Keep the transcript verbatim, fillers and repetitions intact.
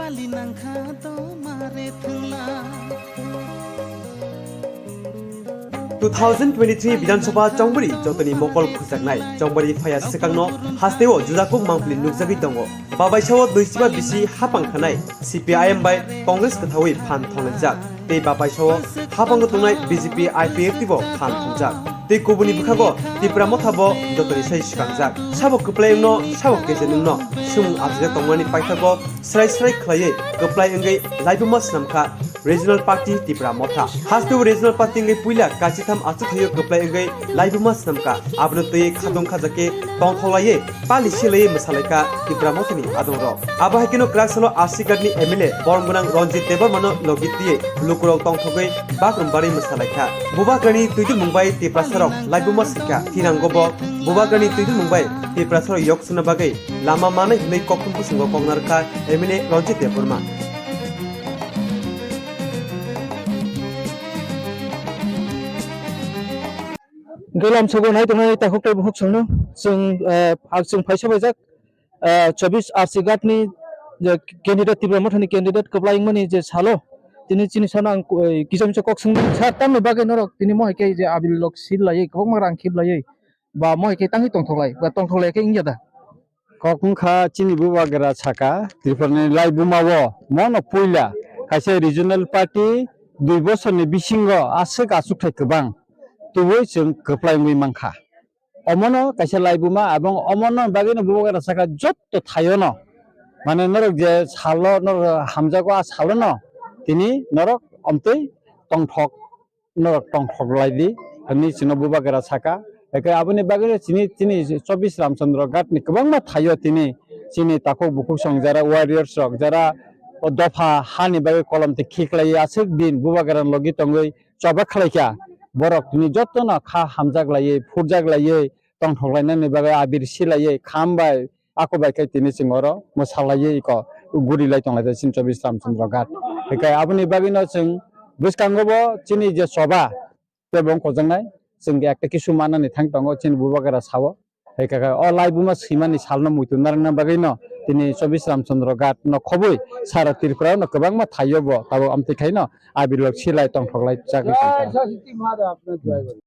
Two thousand twenty-three Bidhan Sabha chongbari jotoni mokol khujaknai chongbari phaya swkangno hasteo jujakuk mangpili nukjagwi tongo. Babaisao duisiba bisi hapang khanai C P I M bai Congress kwthawi phan thonglaijak. Tei babaisao hapango tongnai B J P I P F T bo phan thongjak. Tei kubuni bwkhago Tipra Motha bo jotoni sai swkangjak. Sabo kwplai wngno, sabo keje wngno swmung achijak tongmani paithago srai srai khlaiwi kwplai wngwi laibuma swnamkha Regional Party Tipra Motha. Hasteo Regional Party wngwi puila kaisitham achukthaiyo kwplai wngwi laibuma swnamkha. Abono twiwi khatung khajak khe tongthok laiwi pali silaiwi mwsalaikha Tipra Mothani adongrok. Abo hai kheno kwrak salo R C Ghat ni M L A borom gwnang Ranjit Debbarma no logi twiwi lukurok tongthogwi bakrum barwi mwsalaikha. Bubagrani twidulmung bai Tiprasarok laibuma swikha. Thinango bo Bubagrani twidulmung bai Tiprasarok yok suna bagwi lama manai hwnwi kokthum bwswngo kok narwkha M L A Ranjit Debbarma. Hwnkhe lamsogo nai tongnai takhuk tei bukhuk songno chwng, eh, ang chwng phaisa baijak, eh, chobbish R C Ghat ni je candidate, Tipra Mothani candidate kwplai wngmani je salo tini chini sano ang, eh, kisa misa kok swngdi sir, tamni bagwi norok tini mohai khe je abil lok sil laiwi kwbangma rang khip laiwi ba mohai khe tangwi tongthok lai ba tongthok lai khe wngya da? Kok wngkha chini bubagra saka Tripurani laibuma o mono puila kaisa regional party dui bosorni bisingo aswk achukthai kwbang tubui chwng kwplai wngwi mankha. Omono kaisa laibuma abong omono bagwino bubagra saka jotto thaiono, mane norok je salo norok hamjago a salono tini norok omtwi tongthok norok tongthok lai di, hwnwi chwngno bubagra saka. Eke aboni bagwi chini, chini chobbish Ramchandra Ghat ni kwbangma thaio tini chini takhuk bukhuk song jara warriors rok, jara o dopha hani bagwi kolom twi khiklaiwi aswk din bubagra logi tongwi choba khlaikha. Borok tini jotono kha hamjak laiwi, phurjak laiwi, tongthok lainani bagwi abir silaiwi, kham bai, ako bai khe tini chwng oro mwsalaiwi iko guri lai tonglai chini chobbish Ramchandra Ghat. Hinkhe aboni bagwino chwng bwskango bo chini je choba tei bo wng kojaknai chwng ekta kisu manani thang tongo chini bubagra sao. Hinkhe o laibuma swimani salno muitu narwkna bagwino tini chobbish Ramchandra Ghat no khobwi sara Tripura no kwbangma thaio bo tabuk amtwi khaino abirlok silai tongthok lai chagwi tongkha.